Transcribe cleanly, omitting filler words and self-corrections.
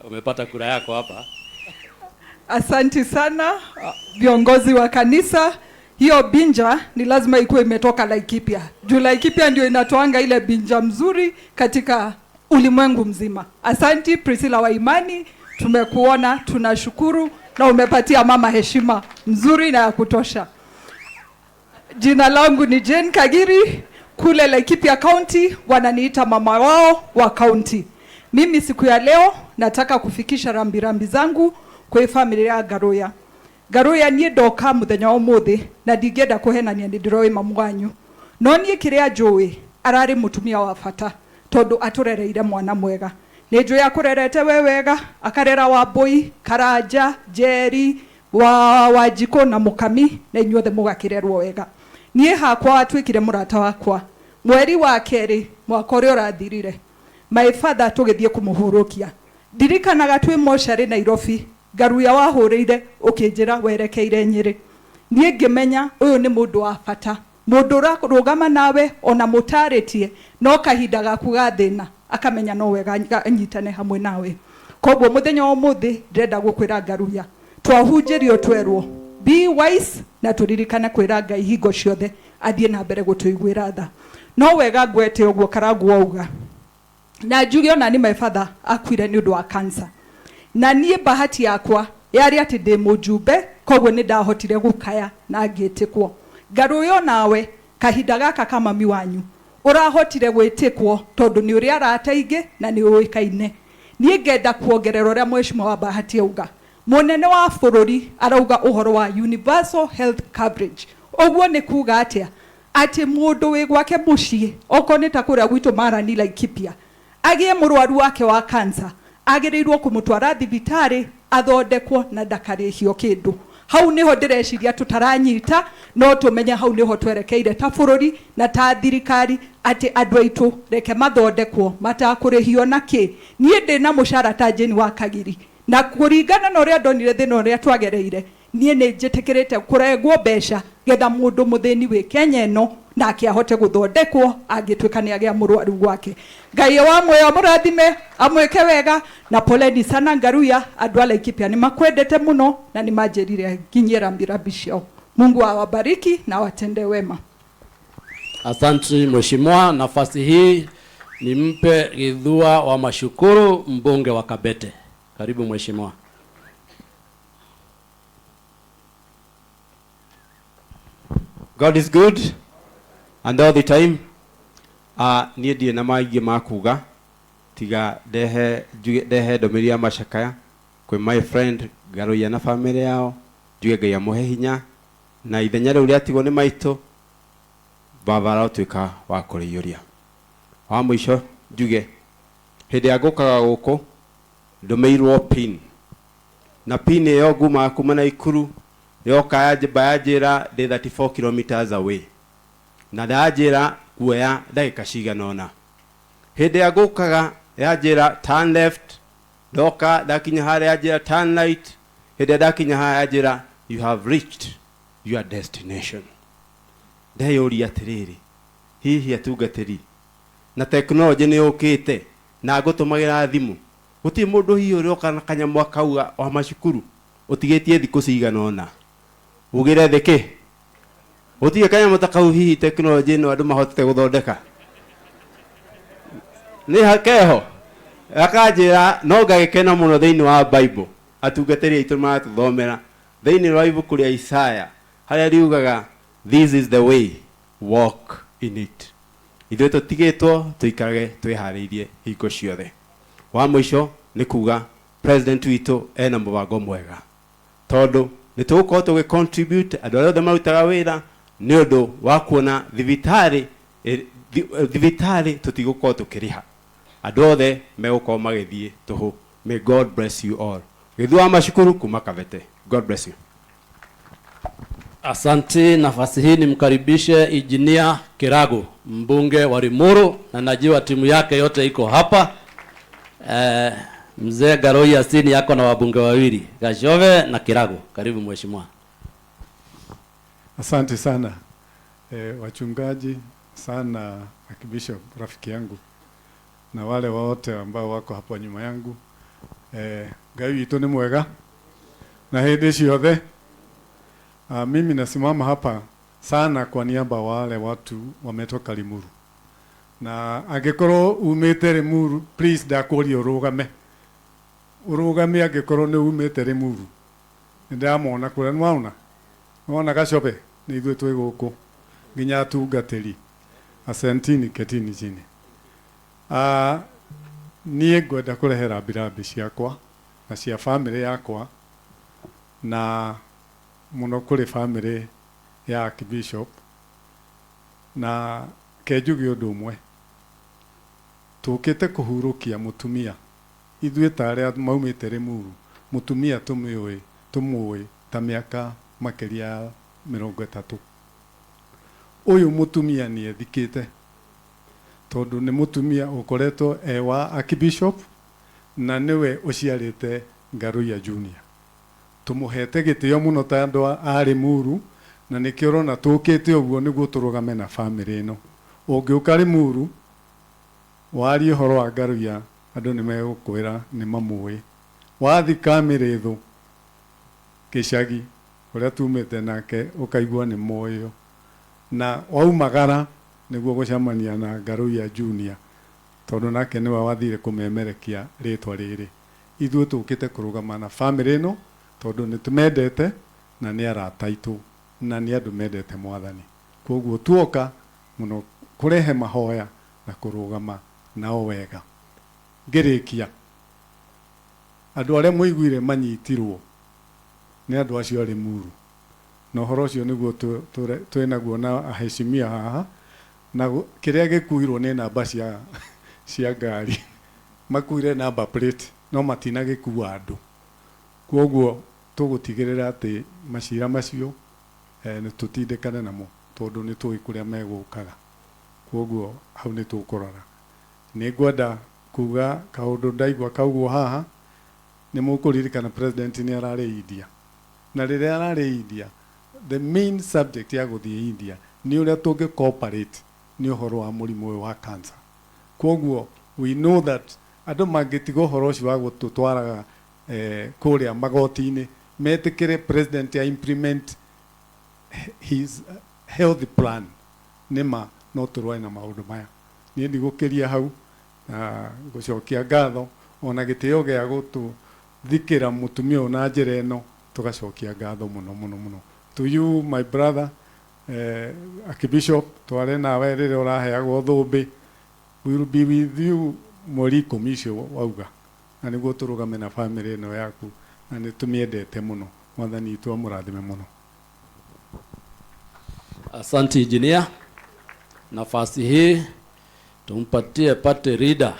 Umepata kura yako hapa. Asanti sana viongozi wa kanisa. Hiyo binja ni lazima ikuwe imetoka Laikipia. Juu Laikipia ndio inatoanga ile binja mzuri katika ulimwengu mzima. Asanti Priscilla Waimani, tumekuona, tunashukuru na umepatia mama heshima mzuri na ya kutosha. Jina langu ni Jane Kagiri, kule Laikipia County wananiita mama wao wa county. Mimi siku ya leo nataka kufikisha rambirambi zangu kwa familia ya Ngaruiya. Ngaruiya niĩ ndoka mũthenya wa ũmũthĩ na ndingĩenda kũhenania nĩ ndĩroĩ mamu wanyu, no niĩ kĩrĩa njũĩ ararĩ mũtumia wa bata tondũ atũrereire mwana mwega. Nĩ njũĩ akũrerete we wega, akarera Wambũi, Karanja, Njeri, wa Wanjikũ na Mũkami, na inyuothe mũgakĩrerwo wega. Niĩ hakwa watuĩkire mũrata wakwa mweri wa kerĩ mwaka ũrĩa ũrathirire. My father tũgĩthiĩ kũmũhurũkia. Ndirikanaga twĩ mocarĩ Nairobi, Ngaruiya wahũrĩire ũkĩnjĩra werekeire Nyĩrĩ. Niĩ ngĩmenya ũyũ nĩ mũndũ wa bata, mũndũ ũrarũgama nawe ona mũtarĩtie, no kahinda gaku ga thĩna akamenya no wega anyitane hamwe nawe. Koguo mũthenya wa ũmũthĩ ndĩrenda gũkwĩra Ngaruiya, twahunjĩrio twerwo be wise na tũririkane kwĩra Ngai hingo ciothe athiĩ na mbere gũtũiguĩra tha. No wega ngwete ũguo Karangũ auga. Na njuge ona ni my father akuire nĩ ũndũ wa cancer. Na niĩ bahati yakwa yarĩ atĩ ndĩ mũjumbe, koguo nĩ ndahotire gũkaya na ngĩtĩkwo. Ngaruiya nawe kahinda gaka ka mami wanyu ũrahotire gwĩtĩkwo tondũ nĩ ũrĩ arata aingĩ na nĩ ũĩkaine. Niĩ ngenda kuongerera ũrĩa mheshimiwa wa Bahati auga. Mũnene wa bũrũri arauga ũhoro wa universal health coverage. Ũguo nĩ kuga atĩa? Atĩ mũndũ wĩ gwake mũciĩ okorwo nĩ ta kũrĩa gwitũ Marani Laikipia agĩe mũrwaru wake wa cancer agĩrĩirwo kũmũtwara thibitarĩ athondekwo na ndakarĩhio kĩndũ. Hau niho ndĩreciria tũtaranyita, no tũmenye hau niho twerekeire ta bũrũri na ta thirikari atĩ andũ aitũ reke mathondekwo matakũrĩhio na kĩ. Niĩ ndĩna mũcara ta Jane wa Kagiri, na kũringana na ũrĩa ndonire thĩna ũrĩa twagereire, niĩ nĩ njĩtĩkĩrĩte kũrengwo mbeca getha mũndũ mũthĩni wĩ Kenya ĩno nake ahote gũthondekwo angĩtuĩka nĩ agĩa mũrwaru gwake. Ngai wa muoyo amũrathime, amwĩke wega, na poleni sana Ngaruiya, andũ a Laikipia nĩ makwendete mũno na nĩ manjĩrire nginyie rambirambi ciao. Mungu awabariki na awatende wema. Asante mheshimiwa, nafasi hii nimpe Githua wa Mashukuru, mbunge wa Kabete. Karibu mheshimiwa. God is good and all the time. Niĩ ndirĩ na maingĩ ma kuga tiga ndehe njuge ndehe ndũmĩrĩri ya macakaya kwĩ my friend Ngaruiya na family yao, njuge Ngai amũhe hinya na ithenya rĩu rĩatigwo nĩ maitũ baba arotuĩka wa kũrĩiyũria. Wa mũico njuge hĩndĩ ya ngũkaga gũkũ ndũmĩirwo pin, na pin ĩyo ngumaga kuma Naikuru yoka yanjĩmba yanjĩra ndĩ 34 kilometers away, na yanjĩra kuoya ndagĩka cigana ũna. Hĩndĩ ya ngũkaga yanjĩra turn left, ndoka ndakinya harĩa yanjĩra turn right, hĩndĩ ndakinya haha yanjĩra you have reached your destination. Ndeyũria atĩrĩrĩ, hihi atungatĩri na tekinoronjĩ nĩ yũkĩte na ngũtũmagĩra thimũ, gũtirĩ mũndũ hihi ũrĩoka na kanyamũ akauga wa macukuru ũtigĩtie thikũ cigana ũna ugĩre thĩ kĩ? Gũtirĩ kanyamũ ta kau hihi tekinoronjĩ ĩno andũ mahotete gũthondeka? Nĩ keho akanjĩra no ngagĩkena mũno thĩinĩ wa Bible atungatĩri aitũ maratũthomera thĩinĩ wa ibuku rĩa Isaya harĩa riugaga this is the way, walk in it. Ithuĩ tũtigĩtwo tũikarage twĩharĩirie hingo ciothe. Wa mũico nĩ kuga president witũ ena mũbango mwega tondũ nĩ tũgũkorwo tũgĩ contribute andũ arĩa othe marutaga wĩra nĩ ũndũ wa kuona thibitarĩ thibitarĩ tũtigũkorwo tũkĩrĩha, andũ othe megũkorwo magĩthiĩ tũhũ. May God bless you all. Gĩthua wa Mashukuru kuma Kabete. God bless you. Asante. Nafasi hii nimkaribishe Engineer Kiragu, mbunge wa Limuru, na najua timu yake yote iko hapa. Mzee Ngaruiya Sini yako na wabunge wawili, Gachove na Kiragu. Karibu mheshimiwa. Asante sana wachungaji sana, Archbishop rafiki yangu. Na wale wote ambao wako hapo nyuma yangu. Ngai witũ nĩ mwega na hĩndĩ ciothe. Mimi nasimama hapa sana kwa niaba wale watu wametoka Limuru, na angĩkorwo umĩte Limuru, please ndakũria ũrũgame, ũrũgame angĩkorwo nĩ umĩte Limuru. Nĩndĩramona kũrĩa, nĩwaona, nĩwona Gacobe, nĩ ithuĩ twĩ gũkũ nginya atungatĩri, asantini, ketini chini. Niĩ ngwenda kũrehe rambirambi ciakwa na cia famĩlĩ yakwa, na mũno kũrĩ famĩlĩ ya Archbishop, na kenjuge ũndũ ũmwe, tũkĩte kũhurũkia mũtumia. Ithuĩ ta arĩa maumĩte Limuru, mũtumia tũmĩũĩ, tũmũĩ ta mĩaka makĩria ya 30. Ũyũ mũtumia nĩ ethikĩte, tondũ nĩ mũtumia ũkoretwo e wa Archbishop na nĩwe ũciarĩte Ngaruiya Junior. Tũmũhete gĩtĩo mũno ta andũ a Limuru, na nĩkĩo ũrona tũkĩte ũguo nĩguo tũrũgame na famĩlĩ ĩno. Ũngĩũka Limuru warie ũhoro wa Ngaruiya, andũ nĩ megũkwĩra nĩ mamũĩ. Wathi Kamĩrĩthũ gĩcagi ũrĩa tumĩte nake, ũkaigua nĩ moĩyo. Na waumagara nĩguo gũcemania na Ngaruiya Junior, tondũ nake nĩwe wathire kũmemerekia rĩtwa rĩrĩ. Ithuĩ tũkĩte kũrũgama na famĩlĩ ĩno tondũ nĩ tũmendete na nĩ arata aitũ na nĩ andũ mendete Mwathani. Koguo tuoka mũno kũrehe mahoya na kũrũgama nao wega. Ngĩrĩkia, andũ arĩa mũiguire manyitirwo nĩ andũ acio a Limuru, na ũhoro ũcio nĩguo twĩnaguo na aheshimia haha, na kĩrĩa gĩkuirwo nĩ namba cia ngari, makuire number plate no matinagĩkua andũ. Koguo tũgũtigĩrĩra atĩ macira macio nĩ tũtindĩkane namo, tondũ nĩ tũĩ kũrĩa megũkaga. Koguo hau nĩ tũkũrora. Nĩ ngwenda kuga kaũndũ ndaigua kaugwo haha, nĩ mũkũririkana president nĩ ararĩ India, na rĩrĩa ararĩ India, the main subject ya gũthiĩ India nĩ ũrĩa tũngĩ cooperate nĩ ũhoro wa mũrimũ ũyũ wa cancer. Koguo we know that andũ mangĩtiga ũhoro ũcio wa gũtũtwaraga kũrĩa magoti-inĩ, metĩkĩre president ya implement his health plan, nĩma no tũrũe na maũndũ maya. Niĩ ndigũkĩria hau, na gũcokia ngatho ona gĩtĩo gĩa gũtũthikĩra mũtumia ũyũ na njĩra ĩno, tũgacokia ngatho mũno mũno mũno to you, my brother Archbishop. Tware nawe rĩrĩa ũraheagwo thũmbĩ, we will be with you mweri 10 icio wauga, na nĩguo tũrũgame na famĩlĩ ĩno yaku, na nĩ tũmĩendete mũno. Mwathani witũ amũrathime mũno. Asante, engineer. Nafasi hii tumpatie party leader.